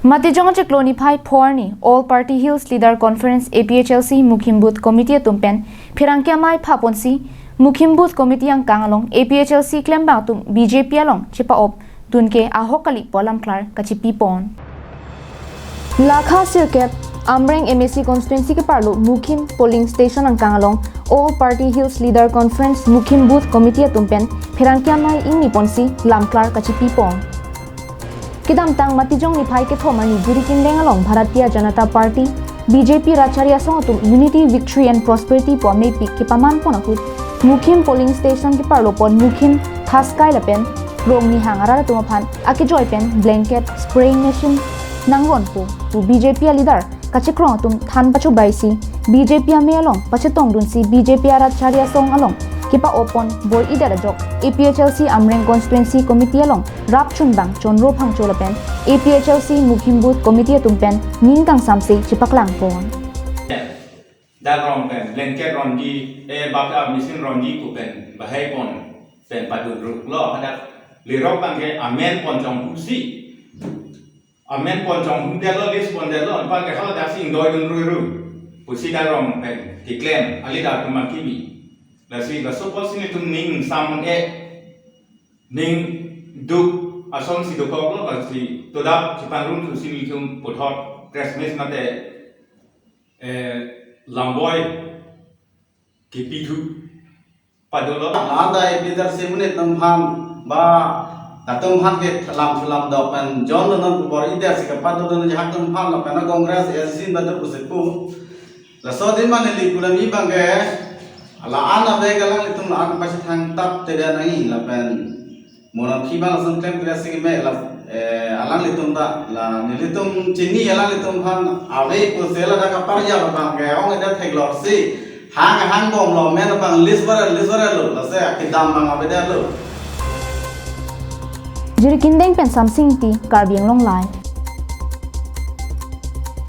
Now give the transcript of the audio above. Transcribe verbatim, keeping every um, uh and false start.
Matijong chiklo niphai pho arni All Party Hills Leader Conference A P H L C Mukhim Booth Committee atum pen pherangke amei phaponsi Mukhim Booth Committee angkang along A P H L C klembang atum B J P along chepa-op dunke ahok kali pu alam klar kachipipon. Lakha sirkep Amreng M A C constituency keparlo Mukhim polling station angkang along All Party Hills Leader Conference Mukhim Booth Committee atum pen pherangke amei ingniponsi lam klar kachipipon. Kedamtang Matijong niphai kethom arni Jirikindeng along Bharatiya Janata Party, B J P Ratchari Asong atum Unity, Victory and Prosperity pu ameipi kepamanpon ahut Mukhim polling station keparlopon Mukhim Thaskai lapen Rongnihang arat atum aphan akejoi pen blanket spraying machine nangvonpo pu B J P aleader kachekrong atum than pachobaisi B J P amei along pachetongdunsi B J P aratchari asong along kepa-oppon bor-idet ajok A P H L C Amreng Constituency Committee along rapchunbang Chonro Phangcho lapen A P H L C Mukhim Booth Committee atum pen ning kangsamse chepaklangpon. Dak rong pen blanket ronji, eh, bak machine ronji pu pen bahaipon pen padun ruklo, hadak lerok abangke amen pon chonghusi. Amen pon chonghu detlo, list pon detlo, anparke haladak si ingdoidun ruiru pusi dak rong pen keklem, aleader atum abang kimi. Lasi laso apotsi nelitum ning sam-e, ning duk asonsi dokoklo, lasi todak chepangrumthusi nelitum puthot Christmas mate, eh, lamboi kipithu padolo. Landa A P H L C amonit atum aphan ba latum aphan ke lam sulam dok pen jon donon pu bor-idet si kepadodun ajahak atum aphan lapen a Congress A I C C badu pusi pu. Laso adim mane li pulami abangke la-an ave ke alanglitum la-an pachethang tap te dia nangji lapen mo aphi abang lason klem kre si keme la, eh, alanglitum ta la nelitum chini alanglitum aphan ave pusi ladak kaparjap abangke ong-edet theklongsi hang hang bomlo, amen abang list vare list varelo, lasi akedam abang avedetlo. Jirikindeng pen Samsing Ingti, Karbi Anglong Live.